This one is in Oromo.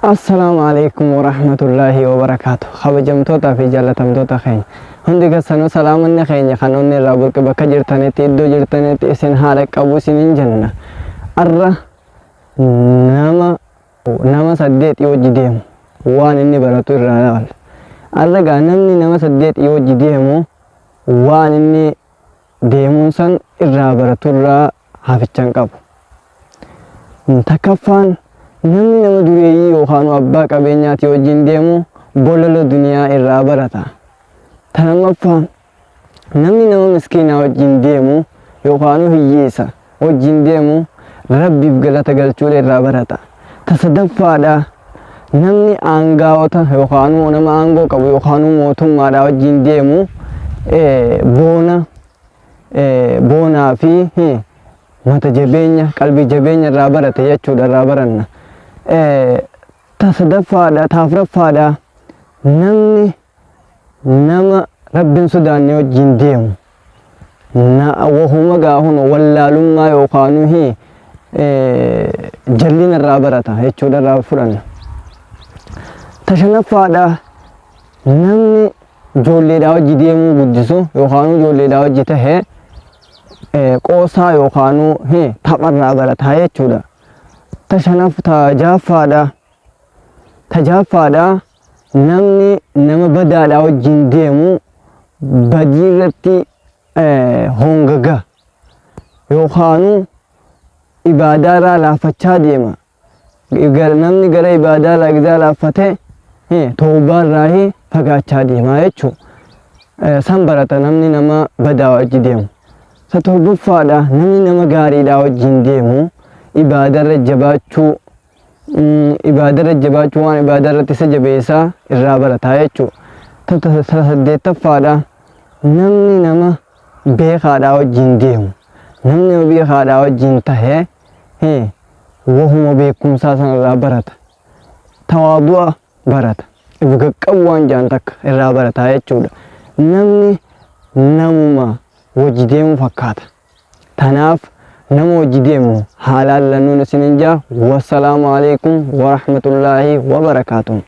Assalaamu alaikum warahmatullaahi wabarakaatu. Kabajamtootaa fi jaallatamtoota keenya. Hundi keessanuu salaamanni keenya kan onni irraa burqe bakka jirtanitti, iddoo jirtanitti isin haa dhaqqabu isiniin jenna. Arra nama nama saddeetii wajji deemu waan inni baratu irraa laala. Arra gaa namni nama saddeetii wajji deemu waan inni deemuun san irraa baratu irraa haficha hin qabu. Takkaffaan, namni nama dureeyyii yookaan abbaa qabeenyaatii wajjin deemu bololo duniyaa irraa barata. Ta lammaffaa, namni nama miskiinaa wajjin deemu yookaan hiyyeessa wajjin deemu Rabbiif galata galchuudha irraa barata. Ta sadaffaadha, namni aangaa'ota yookaan nama aangoo qabu yookaan mootummaadha wajjin deemu boona boonaa fi mata jabeenya, qalbii jabeenya irraa barate jechuudha, irraa baranna. Ta sadaffaadha, ta afuraffaadha, namni nama Rabbiin sodaanne wajjin deemu na wahuma gaahun wallaalummaa yookaan jallina irraa barata jechuudha, irraa fudhanna. Ta shanaffaadha, namni ijoolleedhaa wajji deemuu guddisu yookaan ijoolleedhaa wajji tahe qoosaa yookaan tapharraa barataa jechuudha. Ta shanaf ta jahaffaadha. Ta jahaffaadha, namni nama badaadhaa wajjin deemu badii irratti hongaga yookaan ibaadaa irraa laaffachaa deema. Namni gara ibaadaa irraa gizaa laaffate tawbaa irraa fagaachaa deema jechuudha. San barata namni nama badaa wajji deemu. Ta torbaffaadha, namni nama gaariidhaa wajjin deemu ibaadarra jabaachuu, ibaadarra jabaachuu, waan ibaadarratti isa jabeessaa irraa barataa jechuudha. Ta saddeettaffaadha, namni nama beekaadhaa wajjin deemu, namni nama beekaadhaa wajjin tahe wahuma beekumsaa sanarraa barata. Tawaadu'a barata. If qaqqabu waan jaan takka irraa barataa jechuudha. Namni namuma wajji deemu fakkaata. Tanaaf nama wajji deemu haalaan lannuun isinin jaa. Wassalaamu alaikum warahmatullaahi wabarakaatuh.